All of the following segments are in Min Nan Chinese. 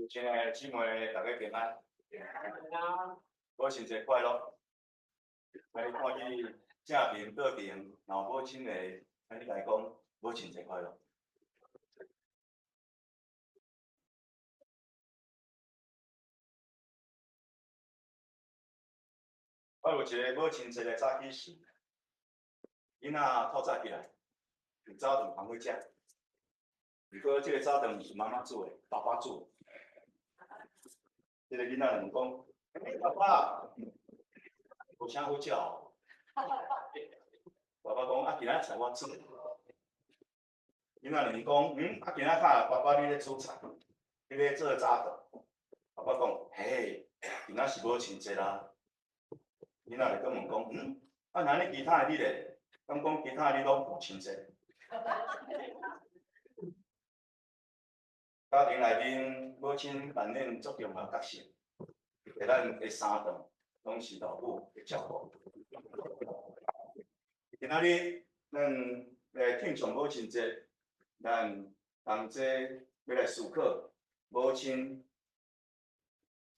親愛的姊妹，大家平安。母親節快樂！來看見正面倒邊，老母親的，安呢共伊講母親節快樂。我有一個母親節的早起時，囡仔透早起來，有早頓通好食。毋過這個早頓毋是媽媽煮的，爸爸煮的。這個囡仔就問講：欸，爸爸，無啥好食哦。爸爸講：啊，今仔菜我煮。囡仔就問講：嗯，啊，今仔看爸爸你咧煮菜，你咧做早頓。爸爸講：嘿，今仔是母親節啦。囡仔就閣問講：嗯，啊，若按呢其他的日咧，敢講其他的日攏父親節？家庭內面，母親扮演足重要角色，佇咱的三頓攏是老母的照顧。今仔日咱來慶祝母親節，咱同齊欲來思考母親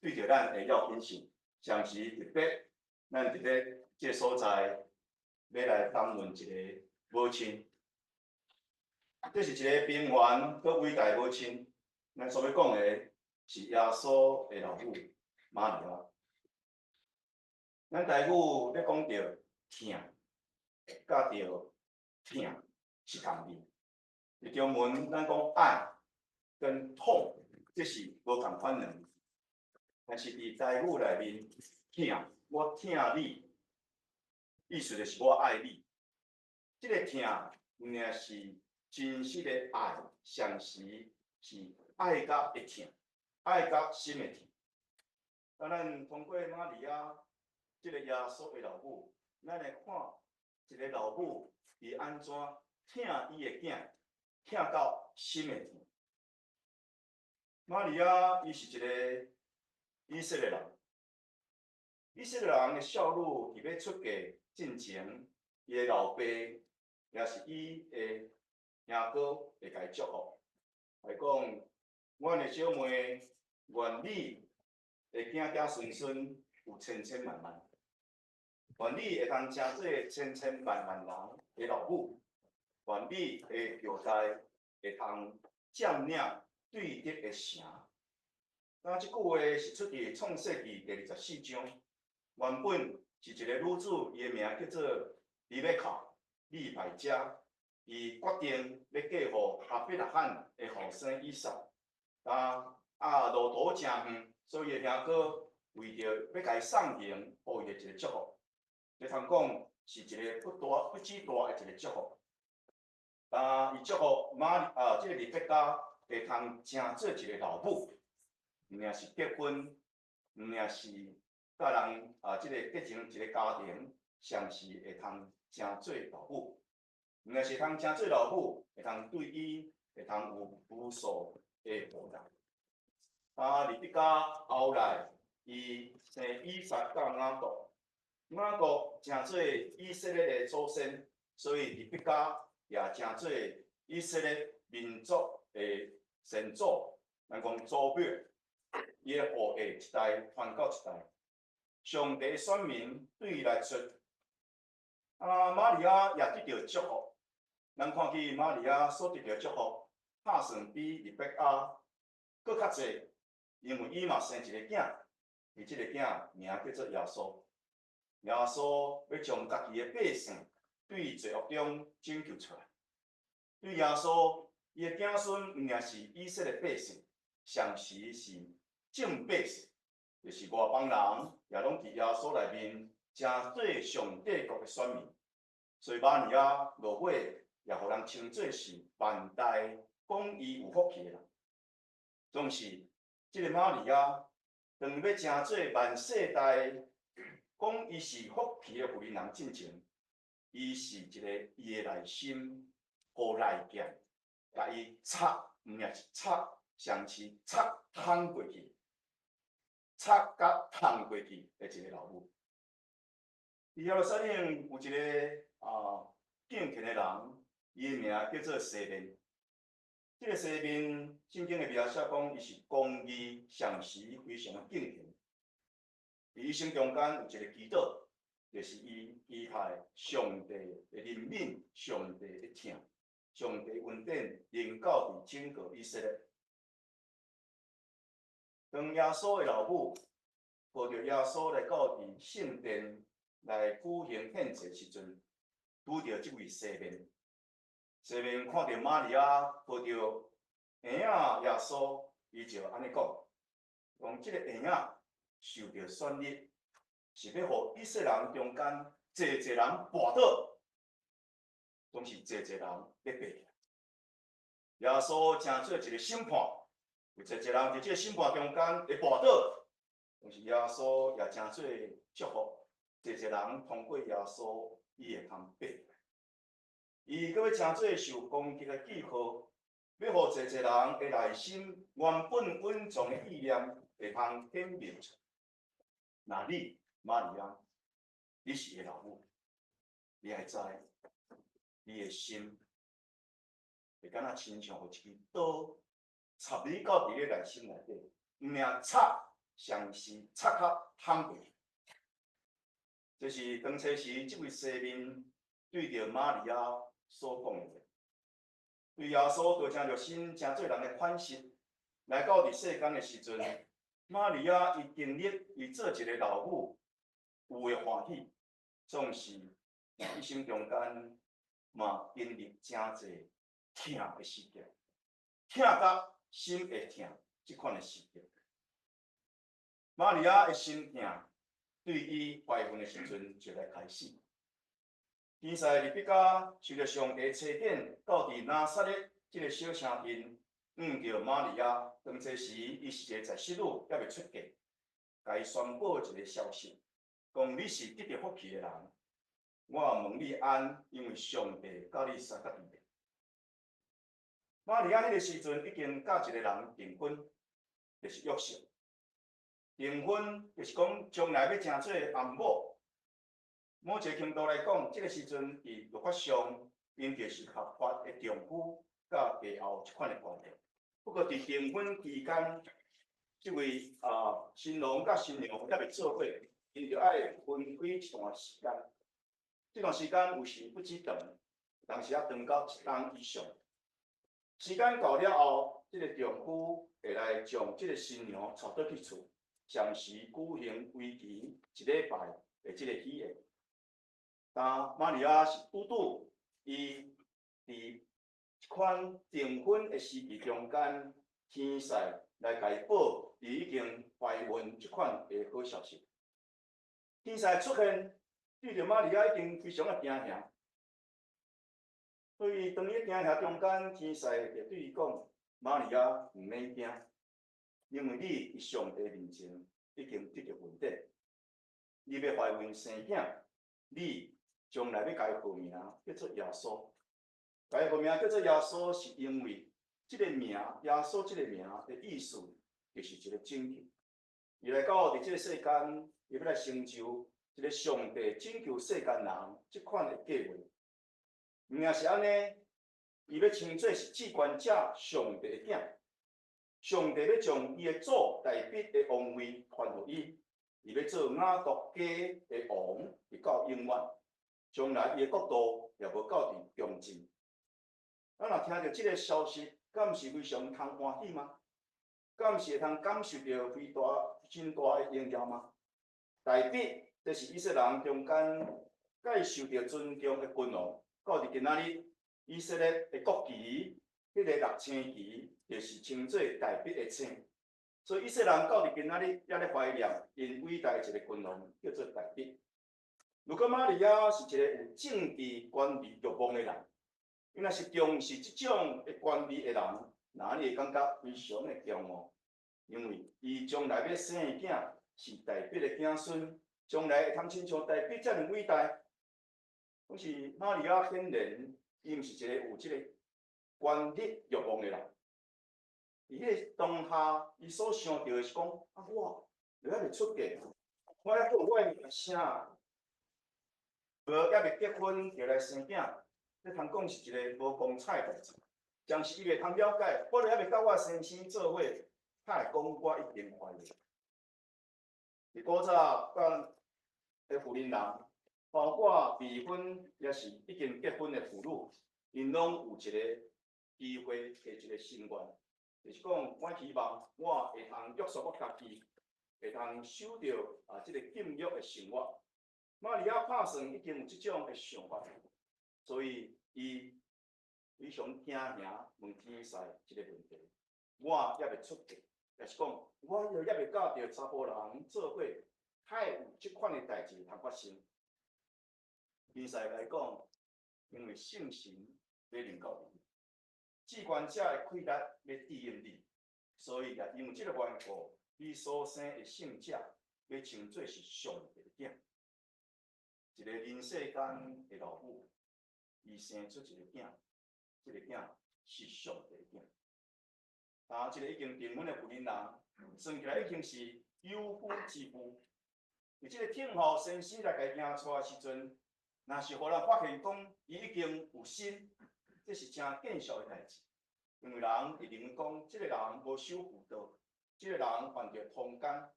對著咱的要緊性，同時特別咱佇咧這個所在欲來談論一個母親。這是一個平凡閣偉大的母親。咱所欲講的是耶穌的老母瑪利亞。咱台語咧講著疼，佮著疼是仝字。佇中文咱講愛跟痛，這是無仝款兩字。但是佇台語內面，疼，我疼你，意思就是我愛你。這個疼毋爾是真實的愛，同時是愛甲會疼，愛甲心會疼。啊，咱通過瑪利亞這個耶穌的老母，咱來看一個老母伊按怎疼伊的囝，疼到心會疼。瑪利亞伊是一個以色列人，以色列人的少女佇欲出嫁進前，伊的老爸也是伊的兄哥會共伊祝福，來講，阮的小妹願你的囝囝孫孫有千千萬萬，願你會通成做千千萬萬人的老母，願你的後代會通佔領對敵的城。那這句話是出佇創世記第二十四章，原本是一個女子，伊的名叫做利百加，利百加。伊決定欲嫁予亞伯拉罕的後生以撒，啊啊路途誠遠，所以伊兄哥為著欲共伊送行，予伊的一個祝福。會通講是一個不大不止大的一個祝福。啊，伊祝福瑪啊，這個利百加會通成做一個老母，毋爾是結婚，毋爾是佮人啊，這個結成一個家庭，上是會通成做老母。毋爾是通成做老母，會通對伊會通有無數的報答。啊，利百加後來，伊生以撒佮雅各，雅各成做以色列的祖先，所以利百加也成做以色列民族的先祖，咱講祖表，伊的後裔一代傳到一代。上帝選民對伊來說，啊，瑪利亞也得著祝福。咱看見瑪利亞所得著祝福，拍算比利百加閣較濟，因為伊嘛生一個囝，伊這個囝名叫做耶穌。耶穌欲將家己的百姓對罪惡中拯救出來。對耶穌，伊的子孫毋爾是以色列百姓，同時是眾百姓，就是外邦人，也攏佇耶穌內面成做上帝國的選民。所以瑪利亞落尾也予人稱做是萬代講伊有福氣的人。總是，這個瑪利亞當欲成做萬世代講伊是福氣的婦人進前，伊是一個伊的內心予利劍共伊插，毋爾是插，上是插通過去，插佮通過去的一個老母。佇耶路撒冷有一個啊敬虔的人，伊的名叫做西面。這个西面聖經的描寫講，伊是公義、誠實，非常的敬虔。佇一生中間有一個祈禱，就是伊期待上帝的憐憫、上帝的疼、上帝恩典臨到佇整個以色列。當耶穌的老母抱著耶穌來到佇聖殿來舉行獻祭時陣，拄著這位西面。西面看著瑪利亞抱著嬰仔耶穌，伊就按呢講：講這個嬰仔受著選立，是欲予以色列人中間濟濟人跋倒，總是濟濟人欲爬起來。耶穌成做一個審判，有濟濟人佇這個審判中間會跋倒，但是耶穌也成做祝福，濟濟人通過耶穌，伊會通爬起來。伊閣欲成做受攻擊的記號，欲予濟濟人的內心原本隱藏的意念會通顯明出來。若你瑪利亞，你是伊的老母，你愛知，你的心會敢若親像予一支刀插入到佇你內心內底，毋爾插，常時插較通過去。這是當初時這位西面對著瑪利亞所講的，對耶穌道成肉身，成做人的款式，來到佇世間的時陣，瑪利亞伊經歷伊做一個老母有的歡喜，總是一生中間嘛經歷誠濟疼的時刻，疼甲心會疼這款的時刻。瑪利亞的心疼，對伊懷孕的時陣就來開始。天使利百加受著上帝差遣，到佇拿撒勒這个小城鎮，遇著瑪利亞。當這時，伊是一個在室女，猶未出嫁，共伊宣布一个消息，講你是得著福氣的人。我問你安，因為上帝佮你相佮佇咧。瑪利亞彼个時陣已經佮一个人訂婚，就是約瑟。訂婚就是講將來欲成做翁某。某一个程度來講，這个時陣佇律法上，𪜶就是合法的丈夫佮嫁後這款的關係。不過佇訂婚期間，這位新郎佮新娘猶未做伙，𪜶就愛分開一段時間。這段時間有時不止長，當時仔長到一冬以上。時間到了後，這个丈夫會來將這个新娘帶倒去厝，暫時舉行為期一禮拜的這个喜宴。但瑪利亞是拄拄，伊佇這款訂婚的時期中間，天使來共伊報，伊已經懷孕這款的好消息。天使出現，對著瑪利亞已經非常的驚嚇。所以當伊驚嚇中間，天使就對伊講：瑪利亞，毋免驚，因為你佇上帝面前已經得著恩典，你欲懷孕生囝，你將來欲共伊號名叫做耶穌。共伊號名叫做耶穌，是因為這个名，耶穌這个名的意思，就是一個拯救。伊來到佇這个世間，伊欲來成就一個上帝拯救世間人這款的計劃。毋爾是按呢，伊欲稱做是至權者上帝的囝。上帝欲將伊的祖大衛的王位傳予伊，伊欲做雅各家的王，直到永遠。將來伊的國度也無到佇窮盡。咱若聽著這个消息，敢毋是非常通歡喜嗎？敢毋是會通感受著非大真大的榮耀嗎？大衛，這是以色列人中間蓋受著尊重的君王，到佇今仔日，以色列的國旗，彼个六星旗，就是稱做大衛的星。所以以色列人到佇今仔日，猶咧懷念𪜶偉大的一个君王，叫做大衛。如果瑪利亞是一個有政治權力慾望的人，伊若是重視這種的權力的人，那你會感覺非常的驕傲，因為伊將來欲生的囝是大衛的子孫，將來會通親像大衛遮爾偉大。可是瑪利亞顯然，伊毋是一個有這個權力慾望的人。佇彼個當下，伊所想著的是講：啊，我猶未出嫁，我猶閣有我的名聲。無猶未結婚就來生囝，這通講是一个無光彩代誌。暫時伊袂通了解，我都猶未佮我先生做伙，敢會講我已經懷孕。佇古早咱的婦人人，包括未婚抑是已經結婚的婦女，𪜶攏有一個機會提一個心願，就是講我希望我會通約束我家己，會通守著啊這個禁欲的生活。瑪利亞拍算已經有這種的想法，所以伊非常驚嚇問天使這個問題：我猶未出嫁，抑是講我猶未佮著查埔人做伙，敢會有這款的代誌通發生？天使來講，因為聖神欲臨到你，至懸者的氣力欲庇蔭你，所以也因為這個緣故，你所生的聖者欲稱做是上帝的囝。一個人世間的老母，伊生出一個囝，這個囝是上帝的囝。啊，這個已經訂婚的婦人人，算起來已經是有夫之婦。佇這個聽候先生來共伊迎娶的時陣，若是予人發現講伊已經有身，這是誠見笑的代誌。因為人會認為講，這個人無守婦道，這個人犯著通姦。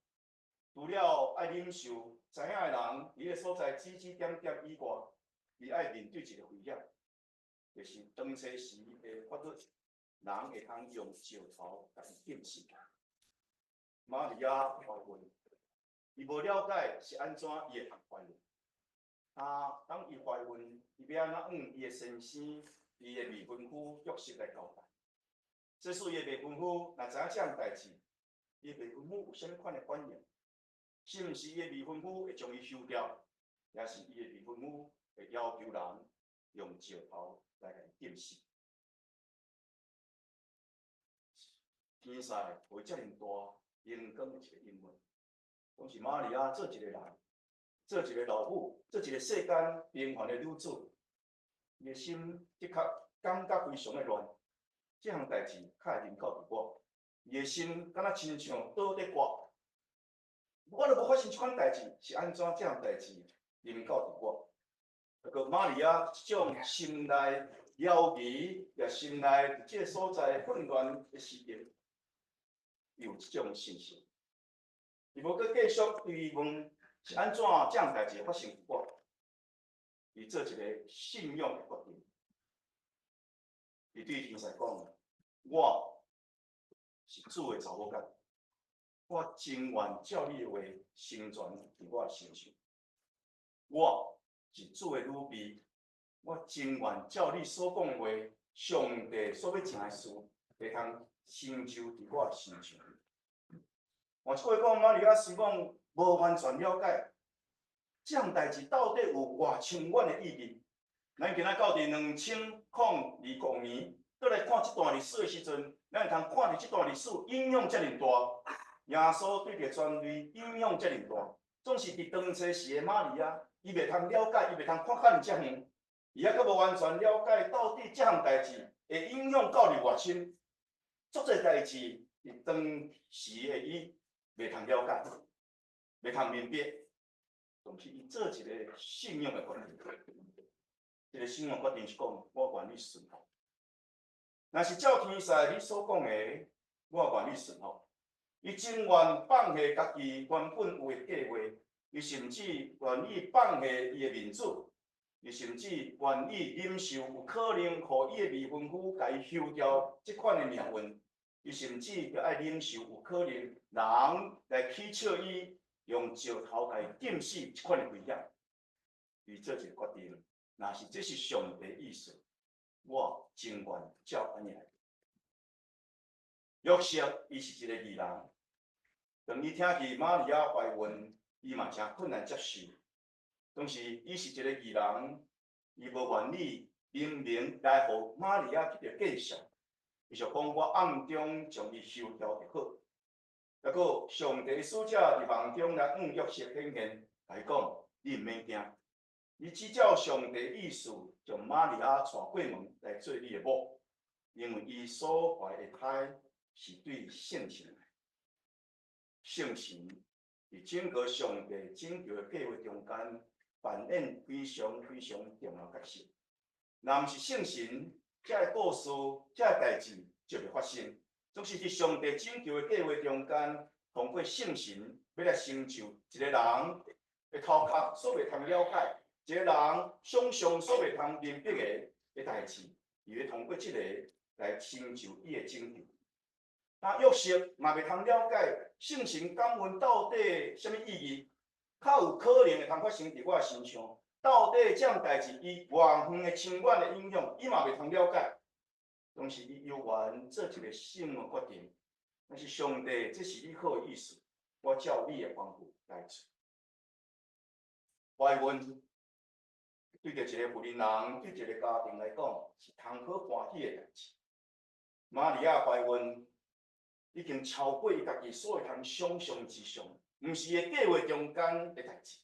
除了愛忍受知影的人佇彼個所在指指點點以外，伊愛面對一個危險，就是當初時的法律，人會通用石頭共伊釘死。瑪利亞懷孕，伊無了解是按怎伊會通懷孕。啊，當伊懷孕，伊欲按怎向伊的先生、伊的未婚夫約瑟來交代？這使伊的未婚夫若知影這項代誌，伊的未婚夫有啥物款的反應？是毋是伊的未婚夫會將伊休掉，抑是伊的未婚夫會要求人用石頭來共伊釘死？天使予伊遮爾大榮光的一個應允，當時瑪利亞做一個人，做一個老母，做一個世間平凡的女子，伊的心的確感覺非常的亂。這項代誌較會臨到佇我，伊的心敢若親像刀佇割。我都無發生這款代誌，是按怎這項代誌臨到佇我？不過瑪利亞這種心內猶疑，也心內佇這個所在混亂的時間，伊有這種信心。伊無閣繼續追問是按怎這項代誌發生佇我？伊做一個信仰的決定。伊對天使講：我是主的查某囝。我真願照你的話成全佇我的身上。我是主的女婢，我真願照你所講的話，上帝所欲成的事，會通成就佇我的身上。換一句話講，瑪利亞雖講無完全了解，這項代誌到底有偌深遠的意義。咱今仔到佇2025年，倒來看這段歷史的時陣，咱會通看著這段歷史影響遮爾大。耶穌對著全類影響遮爾大，總是佇當初時的瑪利亞，伊袂通了解，伊袂通看較爾遮遠，伊猶閣無完全了解到底這項代誌會影響到佇偌深。足濟代誌佇當時的伊袂通了解，袂通明白，但是伊做一個信仰的決定。這個信仰決定是講，我願意順服。若是照天使你所講的，我願意順服。伊真願放下家己原本有的計劃，伊甚至願意放下伊的面子，伊甚至願意忍受有可能予伊的未婚夫共伊休掉這款的命運，伊甚至著愛忍受有可能人來取笑伊，用石頭共伊釘死這款的危險。伊做一個決定，若是這是上帝意思，我真願照按呢來。約瑟伊是一個義人，當伊聽見瑪利亞懷孕，伊嘛誠困難接受。當時伊是一個義人，伊無願意明明來予瑪利亞去著見笑，伊就講我暗中將伊休掉就好。結果上帝使者佇夢中來向約瑟顯現，共伊講：你毋免驚，你只照上帝意思，將瑪利亞娶過門來做你的某，因為伊所懷的胎是對聖神來，聖神佇整個上帝拯救的計劃中間扮演非常非常重要角色。若毋是聖神，這个故事、這个代誌就袂發生。總是佇上帝拯救的計劃中間，通過聖神欲來成就一個人的頭殼所袂通了解，一個人想像所袂通明白的代誌，伊欲通過這个來成就伊的拯救。啊，約瑟嘛袂通了解聖神感孕到底啥物意義，較有可能會通發生佇我的身上。到底這項代誌伊偌遠的深遠的影響，伊嘛袂通了解。總是伊猶原做一個聖的決定。但是上帝，這是你好的意思，我照你的吩咐來做。懷孕對著一個婦人人，對一個家庭來講，是通好歡喜的代誌。瑪利亞懷孕已經超過伊家己所會通想像之上，毋是伊的計劃中間的代誌。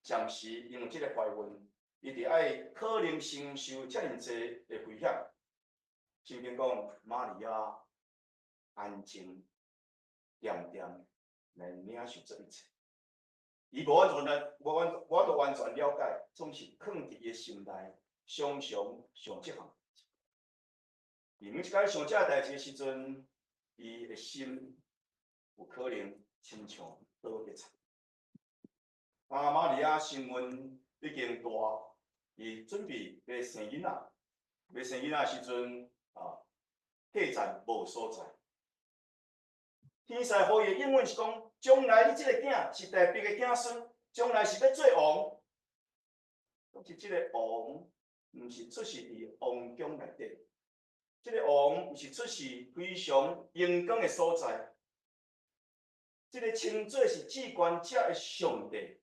暫時因為這個懷孕，伊就愛可能承受遮爾濟的危險。聖經講，瑪利亞安靜、恬恬來領受這一切。伊無完全來，無完，無法度完全了解，總是囥佇伊的心內，常常想這項代誌。伊每一擺想這代誌的時陣，伊的心有可能親像刀佇插。啊，瑪利亞身孕已經大，伊準備欲生囡仔，欲生囡仔時陣啊，客棧無所在。天使予伊的應允是講，將來你這个囝是大衛的子孫，將來是欲做王。但是這个王毋是出世佇王宮內底，這个王毋是出世非常榮光的所在。這个稱做是至懸者的上帝，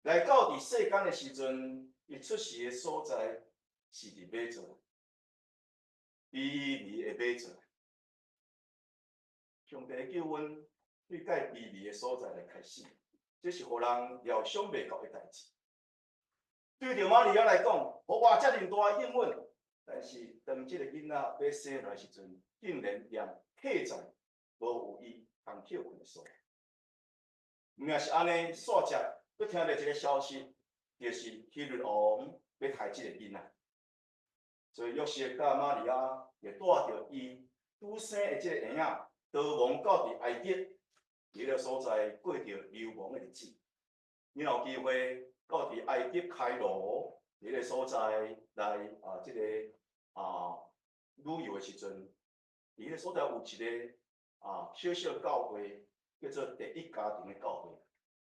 來到佇世間的時陣，伊出世的所在是佇馬槽，卑微的馬槽。上帝救恩對蓋卑微的所在來開始，這是予人料想袂到的代誌。對著瑪利亞來講，予我遮爾大的應允，但是當這个囡仔欲生來時陣，竟然連客棧無有伊通歇睏的所在。毋也是按呢，煞接閣聽著一个消息，就是希律王欲刣這个囡仔，所以約瑟佮瑪利亞就帶著伊拄生的這个嬰仔，逃亡到佇埃及，佇彼个所在過著流亡的日子。你若有機會到佇埃及開羅佇彼个所在來啊，這个啊旅遊的時陣，佇彼个所在有一个啊小小教會，叫做第一家庭的教會，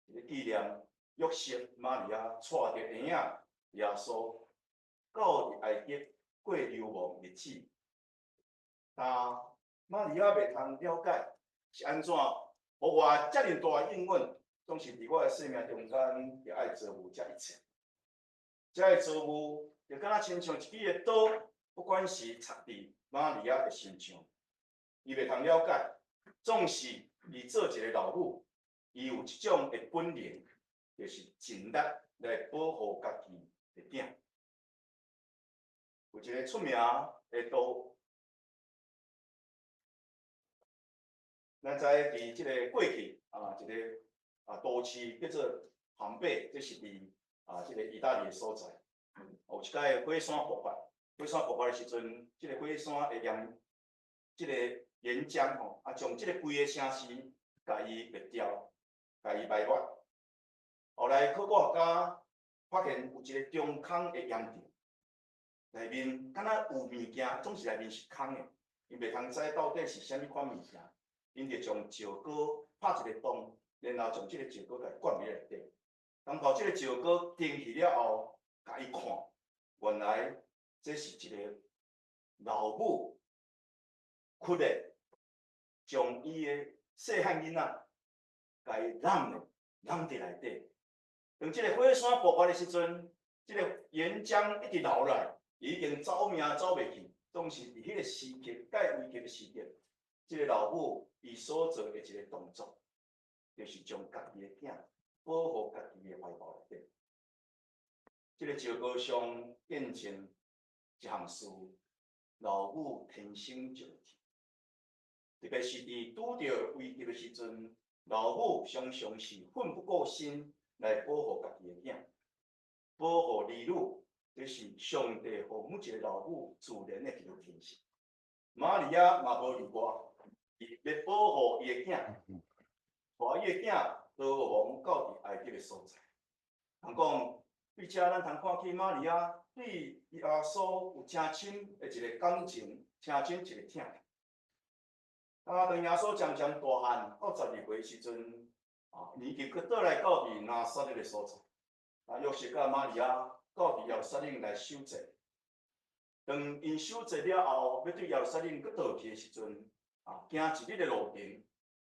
一个紀念約瑟、瑪利亞帶著嬰仔耶穌到佇埃及過流亡日子。但瑪利亞袂通了解是按怎，予我遮爾大的應允，總是佇我的生命中間，就愛遭遇這一切。這个遭遇就敢若親像一支的刀，不管是插佇瑪利亞的身上，伊袂通了解，總是伊做一个老母，伊有一種的本能，就是盡力來保護家己的囝。有一个出名的刀，咱知佇這个過去啊，一个啊都市叫做龐貝，這是佇啊這个意大利的所在。有一擺火山爆發，火山爆發的時陣，這个火山的岩，這个岩漿吼，啊將這个規个城市共伊滅掉，共伊埋沒。後來考古學家發現有一个中空的岩洞，內面敢若有物件，總是內面是空的，𪜶袂通知到底是啥物款物件。𪜶就將石膏拍一个洞，然後將這个石膏共灌佇內底。當到這个石膏停去了後，共伊看，原來這是一个老母哭咧，將伊的細漢囡仔共伊攬咧，攬佇內底。當這个火山爆發的時陣，這个岩漿一直流落來，已經走命走袂去，總是佇彼个時刻，蓋危急的時刻，這个老母伊所做的一个動作，就是將家己的囝保護家己的懷抱內底。這个石膏像見證一項事，老母天生就去，特別是佇拄著危急的時陣，老母常常是奮不顧身來保護家己的囝，保護兒女。這是上帝予每一個老母自然的一個天性。瑪利亞嘛無例外，伊欲保護伊的囝，帶伊的囝逃亡到佇埃及的所在。通講，對遮咱通看見瑪利亞對耶穌有誠深的一個感情，誠深一個疼。啊，當耶穌漸漸大漢到12歲時陣，啊，年紀閣倒來到佇拿撒勒的所在。啊，約瑟佮瑪利亞到佇耶路撒冷來守節。當𪜶守節了後，欲對耶路撒冷閣倒去的時陣，啊，行一日的路程，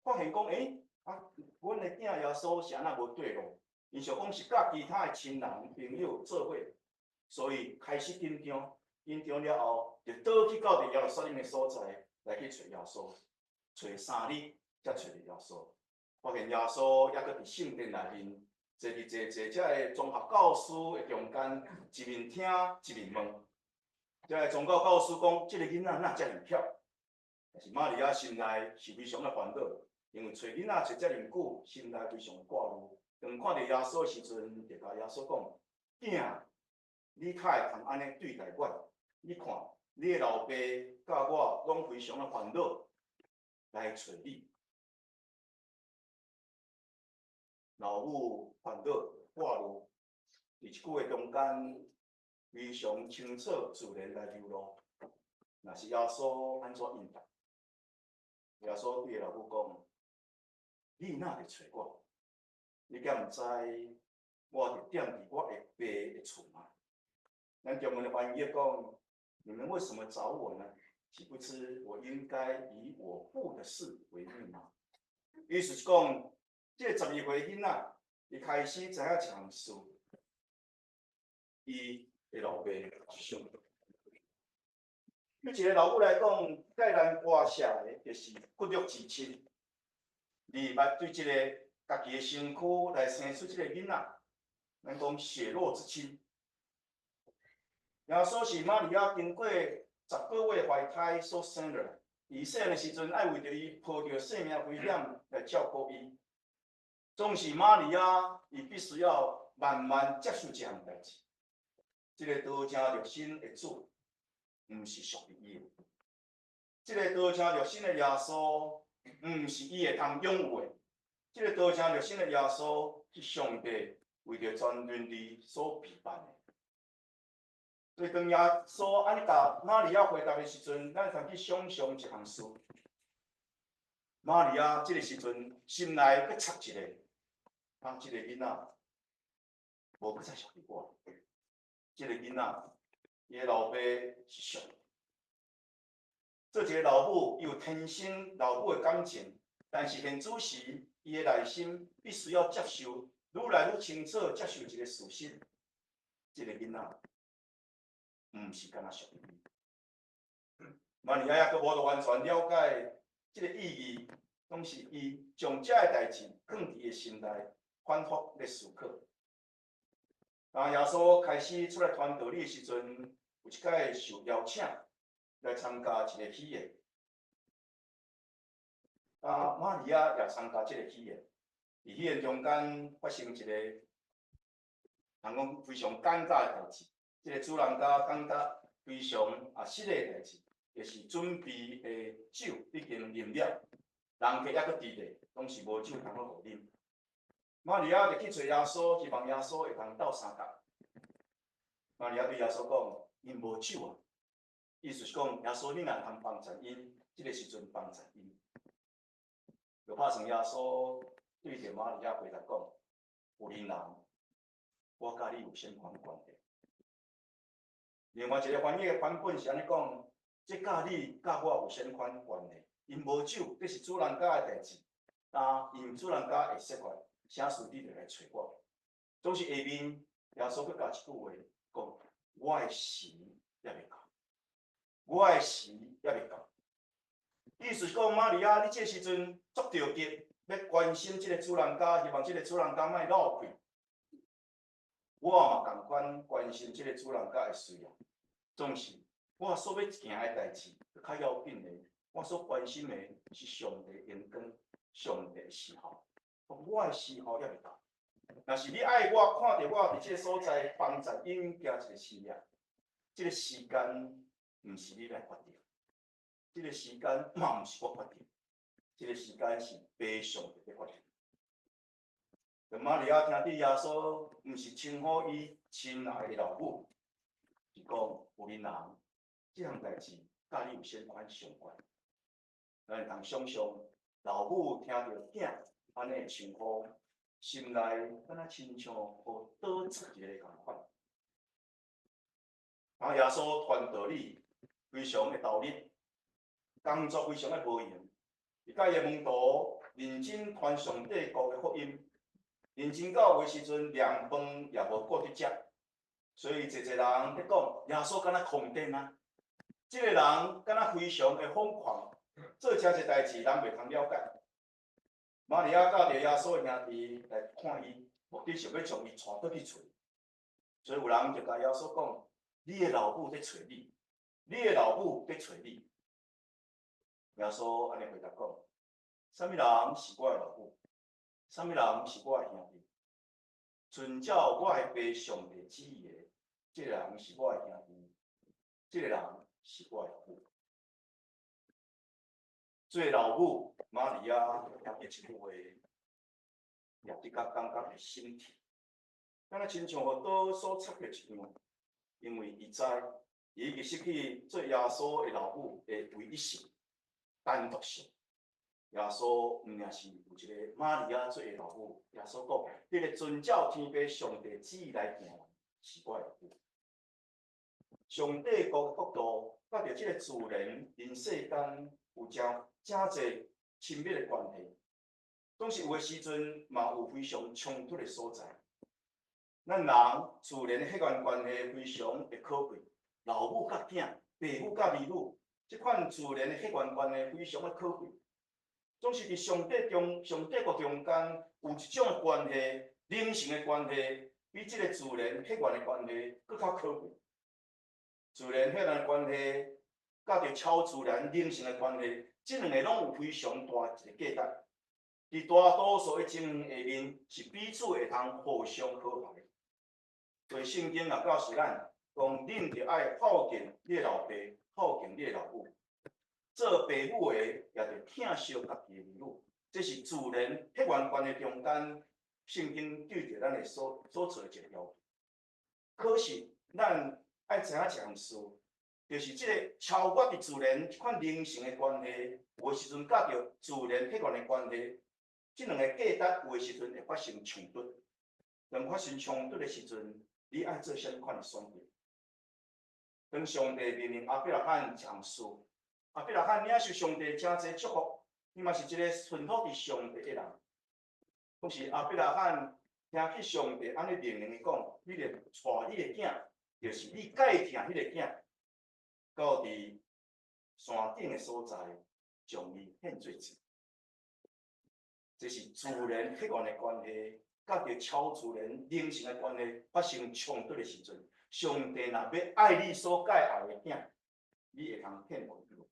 發現講，欸，啊，阮的囝耶穌是按怎無綴路？𪜶想講是佮其他的親人朋友做伙，所以開始緊張，緊張了後，就倒去到佇耶路撒冷的所在來去揣耶穌，揣3日才揣著耶穌。發現耶穌猶閣佇聖殿內面，坐佇坐坐遮个綜合教師的中間，一面聽一面問。遮个宗教教師講：這个囡仔哪遮爾巧？但是瑪利亞心內是非常的煩惱，因為揣囡仔揣遮爾久，心內非常掛慮。當看著耶穌的時陣，就共耶穌講：囝，你較會通按呢對待我？你看，你的老爸佮我攏非常的煩惱來揣你。老母煩惱掛慮，佇這句話中間非常清楚自然來流露。若是耶穌按怎應答？耶穌對老母講：你哪會揣我？你敢毋知我佇踮佇我的爸的厝嗎？咱中文的翻譯講：你們為什麼找我呢？豈不知我應該以我父的事為念嗎？意思是講，這個12歲囡仔，伊開始知影一項事，伊的老爸是上帝。對一個老母來講，較難割捨的，就是骨肉之親。你捌對這個家己的身軀來生出這個囡仔，咱講血肉之親。耶穌是瑪利亞經過10個月懷胎所生落來，伊細漢的時陣，愛為著伊冒著性命危險來照顧伊。總是瑪利亞，伊必須要慢慢接受這項代誌。這個道成肉身的主，毋是屬於伊的。這個道成肉身的耶穌，毋是伊會通擁有的。這個道成肉身的耶穌，是上帝為著全人類所備辦的。所以當耶穌按呢共瑪利亞回答的時陣，咱通去想象一項事。瑪利亞這個時陣心內閣插一個，啊，這個囡仔無閣再屬於我。這個囡仔，伊的老爸是上帝。做一個老母，伊有天生老母的感情，但是現此時，伊的內心必須要接受，愈來愈清楚接受一個事實：這個囡仔毋是干焦屬於伊。瑪利亞猶閣無完全了解這個意義，總是伊將這個代誌囥佇伊的心內，反覆咧思考。當耶穌開始出來傳道理的時陣，有一擺受邀請來參加一個喜宴。啊，瑪利亞也參加這個喜宴。佇喜宴中間發生一個，人講非常尷尬的代誌。這個主人家感覺非常啊失禮的代誌，就是準備的酒已經啉了，人客猶閣佇咧，攏是無酒通好予啉。瑪利亞就去揣耶穌，希望耶穌會通鬥相共。瑪利亞對耶穌講：𪜶無酒啊！意思是講，耶穌你若通幫贊𪜶，這個時陣幫贊𪜶。就拍算耶穌對著瑪利亞回答講：婦人，我佮你有啥款關係？另外一個翻譯的版本是按呢講：這佮你佮我有啥款關係？𪜶無酒，這是主人家的代誌，但𪜶主人家會設法，啥事你就來揣我。總是下面耶穌閣加一句話，講：我的時猶未到，我的時猶未到。意思是講，瑪利亞，你這時陣足著急，欲關心這個主人家，希望這個主人家莫落氣。我嘛仝款關心這個主人家的需要。總是我所欲行的代誌，較要緊的，我所關心的是上帝榮光，上帝的時候。我的時候猶未到。若是你愛我看著我佇這个所在幫助𪜶行一个神跡，這个時間毋是你來決定，這个時間嘛毋是我決定，這个時間是父上帝佇決定。當瑪利亞聽著耶穌毋是稱呼伊親愛的老母，是講婦人，這項代誌佮你有啥款相關？咱會通想象老母聽著囝按呢稱呼，心內敢若親像予刀刺一个仝款。啊，耶穌傳道理非常的投入，工作非常的無閒，伊佮伊的門徒認真傳上帝國的福音。認真到有的時陣，連飯也無顧得食，所以濟濟人佇講耶穌敢若瘋癲啊！這個人敢若非常的瘋狂，做誠濟代誌，人袂通了解。瑪利亞佮著耶穌的兄弟來看伊，目的是欲將伊帶轉去厝。所以有人就共耶穌講：你的老母佇揣你，你的老母佇揣你。耶穌按呢回答講：啥物人是我的老母？啥物人是我的兄弟？遵照我的父上帝旨意的，這个人是我的兄弟，這个人是我的老母。做老母，瑪利亞聽著這句話，也的確感覺會心痛，敢若親像予刀所插著一樣，因為伊知伊已經失去做耶穌的老母的唯一性、單獨性。耶穌毋爾是有一个瑪利亞做伊老母，耶穌講：彼个遵照天父上帝旨意來行，是我的老母。上帝國國度，佮著這个自然人世間有誠誠濟親密的關係，總是有的時陣嘛有非常衝突的所在。咱人自然的血緣關係非常的可貴，老母佮囝，爸母佮兒女，這款自然的血緣關係非常的可貴。總是佇上帝中、上帝國中間有一種的關係，靈性的關係，比這个自然血緣的關係閣較可貴。自然血緣的關係，佮著超自然靈性的關係，這兩个攏有非常大一个價值。佇大多數的情形下面，是彼此會通互相和諧。所以聖經也教示咱，講恁著愛孝敬你的老爸，孝敬你的老母。做爸母的也著疼惜家己的兒女，這是自然血緣關係中間，聖經對著咱的所所做的一个要求。可是咱愛知影一項事，就是這个超越佇自然這款靈性的關係，有的時陣佮著自然血緣的關係，這兩個價值有的時陣會發生衝突。當發生衝突的時陣，你愛做啥物款的選擇？當上帝命令亞伯拉罕一項事，亞伯拉罕領受上帝誠濟祝福，伊嘛是一個順服佇上帝的人。可是亞伯拉罕聽去上帝按呢命令伊講，你著帶你的囝，就是你介疼彼个囝，到佇山頂的所在，將伊獻做祭。這是自然血緣的關係，佮著超自然靈性的關係發生衝突的時陣，上帝若欲愛你所介愛的囝，你會通獻予伊無？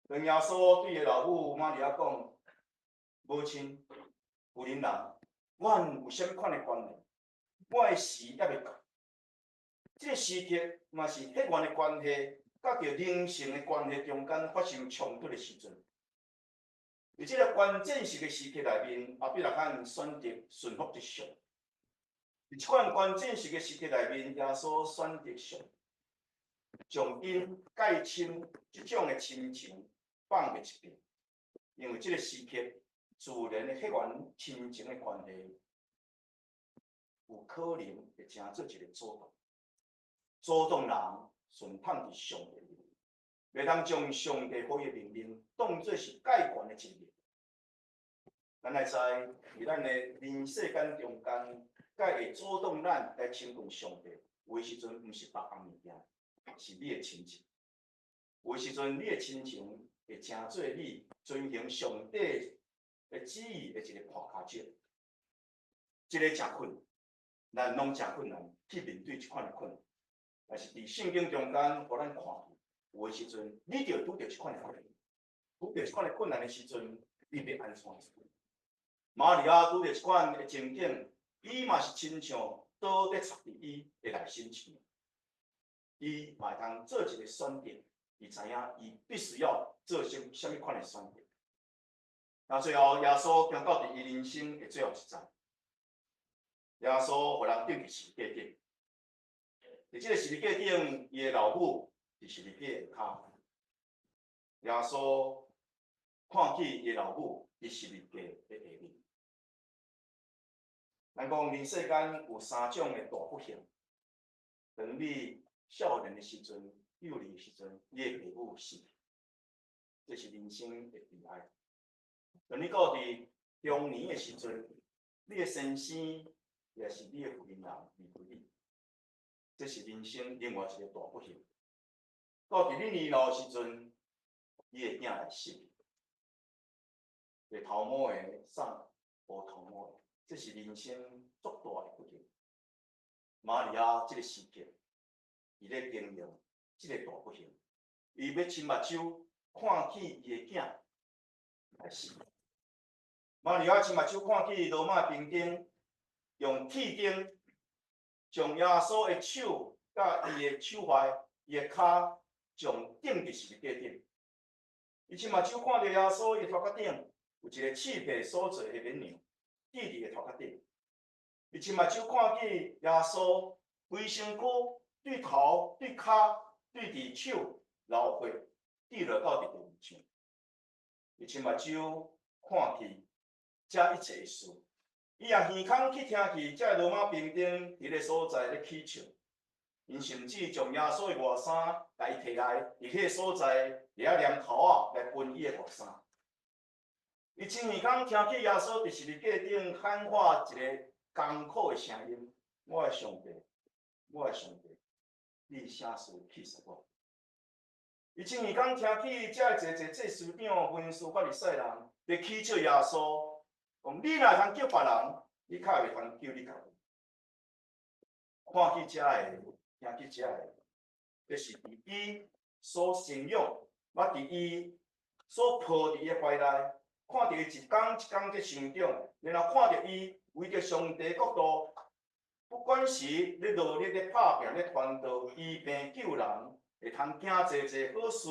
當耶穌對伊老母瑪利亞講：母親，婦人人，阮有啥物款的關係？我的時猶未到。這个時刻嘛是血緣的關係，佮著靈性的關係中間發生衝突的時陣。佇這个關鍵性的時刻內面，亞伯拉罕選擇順服佇上。佇這款關鍵性的時刻內面，耶穌選擇上，將𪜶介親這種的親情放佇一邊，因為這个時刻自然的血緣親情的關係，有可能會成做一个阻擋，阻擋人順從佇上帝，袂通將上帝予伊的命令當做是蓋懸的真理。咱來知，佇咱的人世間中間，蓋會阻擋咱來親近上帝，有的時陣毋是別項物件，是你的親情。有的時陣，你的親情會成做你遵行上帝的旨意的一个絆跤石。這个誠困難，咱攏誠困難去面對這款的困難。但是佇聖經中間，予咱看見，有的時陣，你著拄著這款的困難，拄著這款的困難的時陣，你欲按怎做？瑪利亞拄著這款的情景，伊嘛是親像刀咧插佇伊的內心一樣，伊嘛會當做一個選擇，伊知影伊必須要做啥物款的選擇。那最後，耶穌行到佇伊人生的最後一站，耶穌予人釘佇十字架頂。佇這個十字架頂，伊的老母佇十字架下跤。耶穌看見伊的老母佇十字架的下面。咱講人世間有三種的大不幸：當你少年的時陣、幼兒的時陣，你的父母死去，這是人生的悲哀。當你到佇中年的時陣，你的先生也是你的婦人離開你，這是人生另外一個大不幸。到佇你年老的時陣，你的囝來死，會頭毛的送無頭毛的，這是人生足大的不幸。瑪利亞這個時刻，伊咧經歷這個大不幸，伊欲親目睭看見伊的囝來死。瑪利亞親目睭看見羅馬兵丁用鐵釘將耶穌的手佮伊的手踝、伊的跤將釘佇十字架頂。伊親目睭看著耶穌伊頭殼頂有一個刺皮所做的面娘釘佇伊頭殼頂。伊親目睭看見耶穌規身軀對頭、對跤、對佇手流血，滴落到佇地面上。伊親目睭看見這一切的事，伊也耳空去聽去，這羅馬兵丁佇个所在咧起笑，𪜶甚至將耶穌的外衫共伊提來，佇彼个所在佇遐黏頭仔來分伊的外衫。伊親耳空聽去耶穌佇十字架頂喊喊一个艱苦的聲音：我的上帝，我的上帝，你啥事棄殺我？伊親耳空聽去，遮濟濟祭司長、文士、法利賽人佇起笑耶穌，講你若會通救別人，你較袂通救你家己。看去遮个，聽去遮个，這是佇伊所信仰，抑佇伊所抱佇伊懷內，看著伊一工一工咧成長，然後看著伊為著上帝國度，不管是咧努力咧拍拚咧傳道、醫病救人，會通行濟濟好事、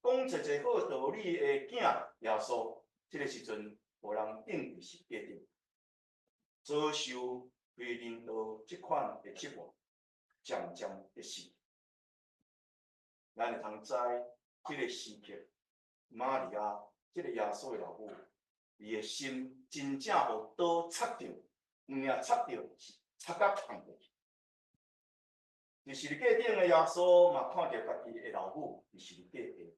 講濟濟好道理的囝耶穌，這個時陣，予人釘佇十字架頂，遭受非人道這款的折磨，漸漸的死。咱會通知，這個時刻，瑪利亞這個耶穌的老母，伊的心真正予刀插著，毋爾插著，是插甲痛過去。佇十字架頂的耶穌嘛，看著家己的老母佇十字架下，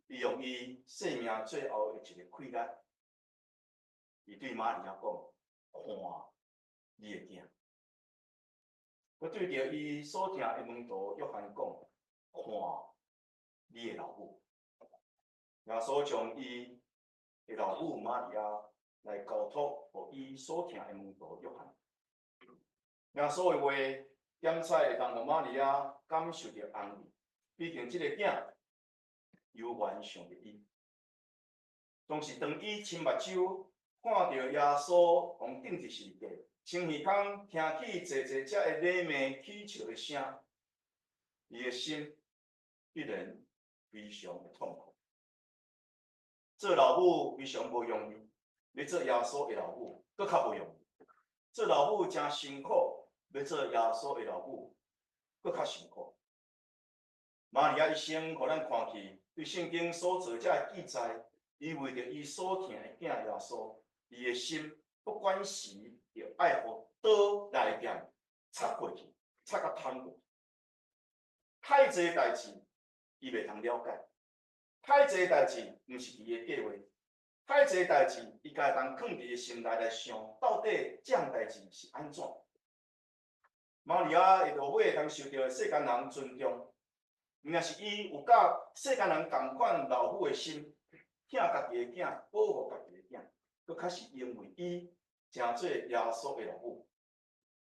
伊用伊生命最後的一个氣力，伊對瑪利亞講：看你的囝。閣對著伊所疼的門徒約翰講：看你的老母。耶穌將伊的老母瑪利亞來交託予伊所疼的門徒約翰。耶穌的話，點彩會當予瑪利亞感受著安慰，畢竟這個囝猶原想著伊。當時當伊親目睭看著耶穌予釘佇十字架，親耳空聽起濟濟遮的禮罵起笑的聲，伊的心必然非常的痛苦。做老母非常無容易，欲做耶穌的老母，閣較無容易。做老母誠辛苦，欲做耶穌的老母，閣較辛苦。瑪利亞一生，予咱看去，對聖經所做這个記載，伊為著伊所疼的囝耶穌，伊的心不管時著愛予刀來劍插過去，插甲通過去。太濟代誌，伊袂通了解；太濟代誌，毋是伊的計劃；太濟代誌，伊家通囥佇伊心內來想，到底這項代誌是按怎？瑪利亞會落尾會通受著世間人尊重，毋爾是伊有佮世間人仝款老母的心，疼家己的囝，保護家己的囝，閣較是因為伊成做耶穌的老母，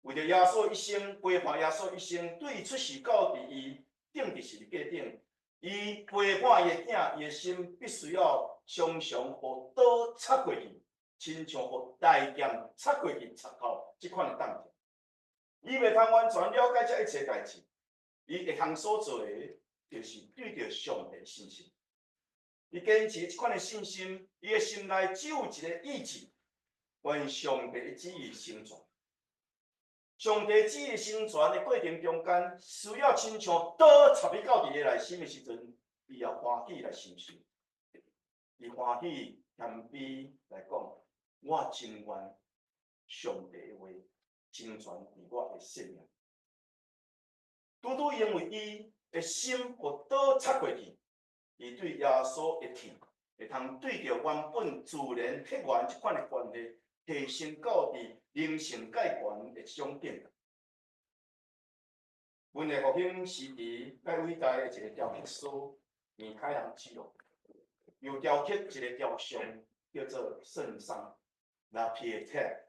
為著耶穌一生陪伴耶穌一生，對伊出世到佇伊釘佇十字架頂，伊陪伴伊的囝，伊的心必須要常常予刀插過去。親像予利劍插過去插透這款的痛。伊袂通完全了解這一切代誌，伊會通所做的，就是對著上帝信心。伊堅持這款的信心，伊的心內只有一个意志，願上帝的旨意成全。上帝旨意成全的過程中間，需要親像刀插去到佇伊內心的時陣，伊也歡喜來承受。伊歡喜謙卑來講，我真願上帝的話成全佇我的生命。拄拄因為伊的心予刀插過去，伊對耶穌的疼，會通對著原本自然血緣這款的關係，提升到佇靈性界懸的這種境界。文藝復興時期，較偉大的一个雕刻師米開朗基羅，又雕刻一个雕像，叫做聖喪 La Pietà。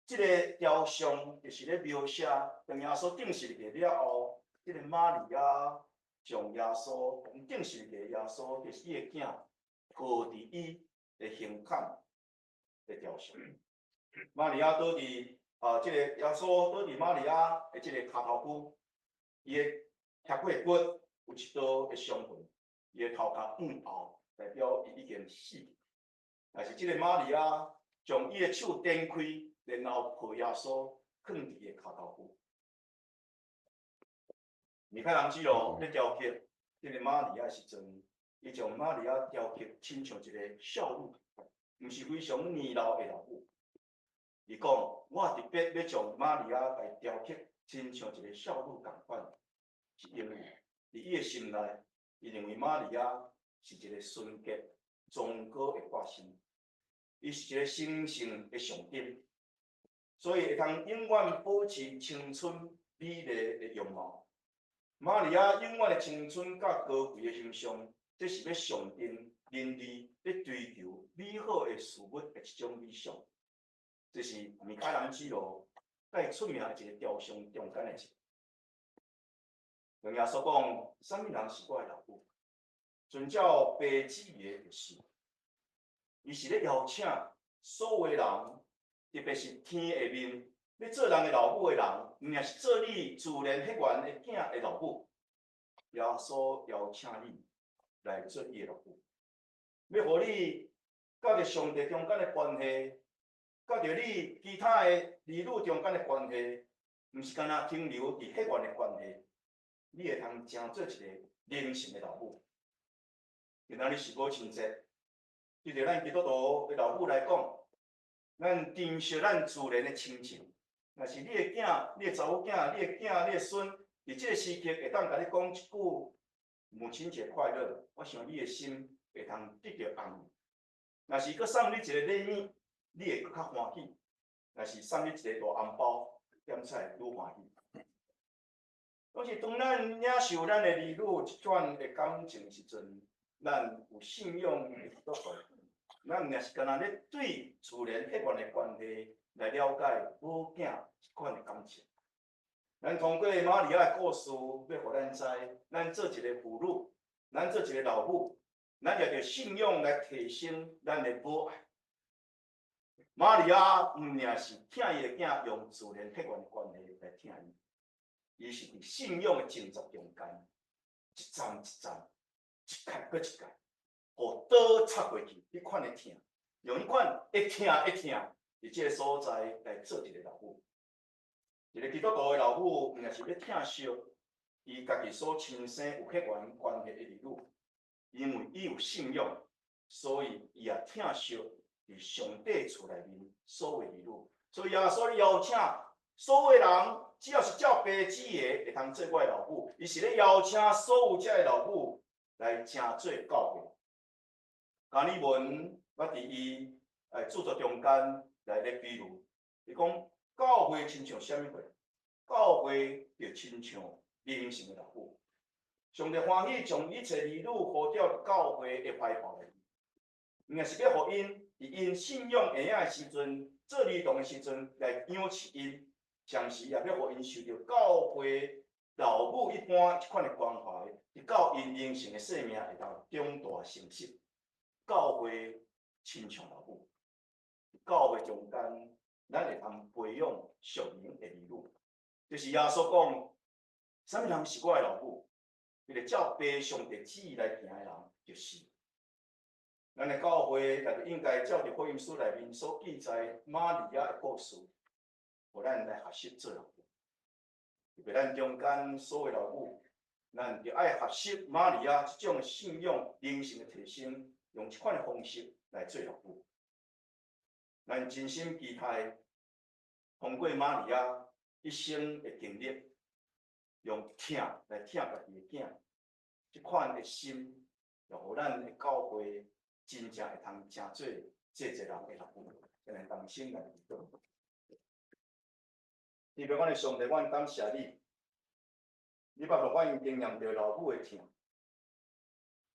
這个雕像就是咧描寫當耶穌釘十字架了後，這个瑪利亞將耶穌釘十字架，耶穌就是伊的囝，抱佇伊的胸坎的雕像。瑪利亞倒佇啊，這个耶穌倒佇瑪利亞的這个跤頭龜，伊的髂骨骨有一道的傷痕，伊的頭殼向後，代表伊已經死。但是這个瑪利亞將伊的手展開，然後抱耶穌，囥佇伊的跤頭龜。米開朗基羅咧雕刻這个瑪利亞時陣，伊將瑪利亞雕刻親像一个少女，毋是非常年老的老母。伊講，我特別欲將瑪利亞來雕刻親像一个少女仝款，是因為佇伊的心內，伊認為瑪利亞是一个純潔、崇高的化身，伊是一个神聖的象徵，所以會通永遠保持青春美麗的容貌。瑪利亞永遠的青春佮高貴的形象，這是欲象徵人類咧追求美好的事物的一種理想。這是米開朗基羅蓋出名的一个雕像中間的一個。當耶穌講，啥物人是我的老母？遵照父旨的就是，伊是咧邀請所有的人，特別是天下面欲做人的老母的人，毋但是做你自然血緣的囝的老母。耶穌邀請你來做伊的老母，欲予你佮著上帝中間的關係，佮著你其他的兒女中間的關係，毋是干焦停留佇血緣的關係，你會通成做一个靈性的老母。今仔日是母親節，對著咱基督徒的老母來講，咱珍惜咱自然的親情。若是你的囝、你的查某囝、你的囝、你的孫，佇這个時刻會當共你講一句母親節快樂，我想你的心會通得著安慰。若是閣送你一个禮物，你會閣較歡喜；若是送你一个大紅包，點菜愈歡喜。攏是當咱領受咱的兒女這款的感情時陣，咱有信仰的基督徒，咱毋是干焦咧對自然血緣的關係來了解母囝這款的感情。咱通過瑪利亞的故事，欲予咱知，咱做一个婦女，咱做一个老母，咱也著信仰來提升咱的母愛。瑪利亞毋爾是疼伊的囝，用自然血緣的關係來疼伊，伊是佇信仰的掙扎中間，一站一站，一階閣一階，予刀插過去，彼款的疼，用彼款會疼會疼，佇這个所在來做一个老母。一个基督徒的老母，毋爾是欲疼惜伊家己所親生有血緣關係的兒女，因為伊有信仰，所以伊也疼惜佇上帝厝內面所有兒女。所以耶穌邀請所有人，只要是照父旨的，會通做我的老母。伊是咧邀請所有遮的老母來成做教會。加爾文捌佇伊著作中間來咧比喻，伊講教會親像啥物貨？教會就親像靈性的老母。上帝歡喜將一切兒女呼召教會的懷抱內面，毋爾是欲予𪜶佇𪜶信仰嬰仔的時陣，做兒童的時陣來養飼𪜶，同時也欲予𪜶受著教會老母一般這款的關懷，直到𪜶靈性的生命會當長大成熟。教會親像老母。教會中間，咱會通培養屬靈的兒女，就是耶穌講，啥物人是我的老母？彼個照父上帝旨意來行的人，就是。咱的教會也就應該照佇福音書內面所記載瑪利亞的故事，予咱來學習做老母。特別咱中間所有老母，咱就愛學習瑪利亞這種信仰靈性的提升，用這款的方式來做老母。咱真心期待通過瑪利亞一生的經歷，用疼來疼家己的囝，這款的心，就予咱的教會真正會通成做濟濟人的老母，來同心來祈禱。天父阮的上帝，阮感謝你，你捌予阮經驗著老母的疼，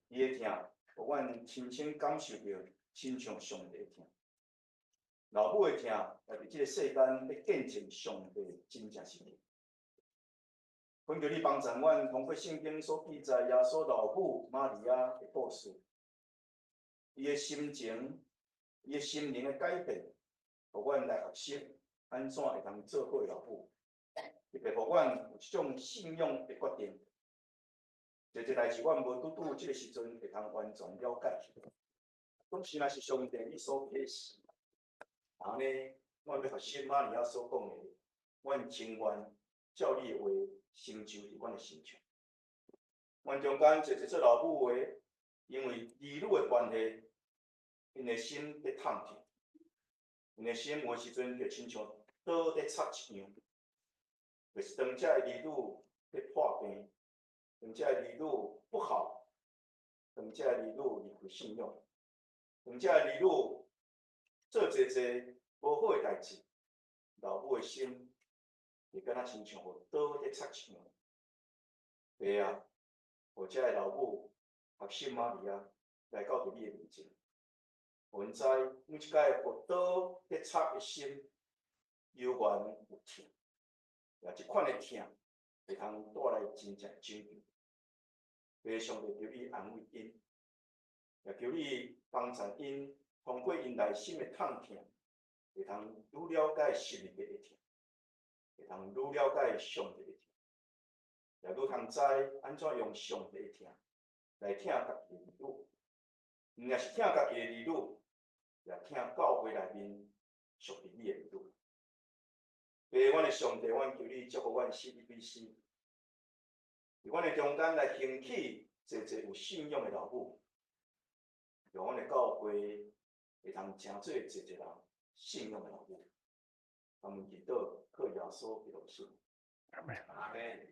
伊的疼，予阮親身感受著，親像上帝的疼。老母的疼，也佇這個世間欲見證上帝真正是疼。懇求你幫助阮，通過聖經所記載耶穌老母瑪利亞的故事，伊的心情、伊的心靈的改變，予阮來學習按怎會當做好老母，特別予阮有這種信仰的決定。這個代誌，阮無拄拄這個時陣會通完全了解。總是若是上帝你所啟示。按呢，阮欲學習瑪利亞所講的，阮情願照你的話成就佇阮的身上。阮中間濟濟做老母的，因為兒女的關係，𪜶的心咧痛痛，𪜶的心有的時陣就親像刀咧插一樣，就是當遮的兒女咧破病，當遮的兒女不好，當遮的兒女離開信仰，當遮的兒女做濟濟無好的代誌，老母的心會敢若親像予刀咧插一樣。爸啊，予遮的老母學習瑪利亞來到佇你的面前，予𪜶知每一擺予刀咧插的心，猶原有疼，也這款的疼會通帶來真正拯救。爸上帝求你安慰𪜶，也求你幫助𪜶通過𪜶內心的痛疼，會通愈了解十字架的疼，會通愈了解上帝的疼，也愈通知按怎用上帝的疼來疼家己的兒女，毋但是疼家己的兒女，也疼教會內面屬於你的兒女。爸，阮的上帝，阮求你祝福阮 CEBC，佇阮的中間來興起濟濟有信仰的老母，讓阮的教會會通成做濟濟人信仰的老母。我們祈禱，靠耶穌基督聖名。阿門。阿門。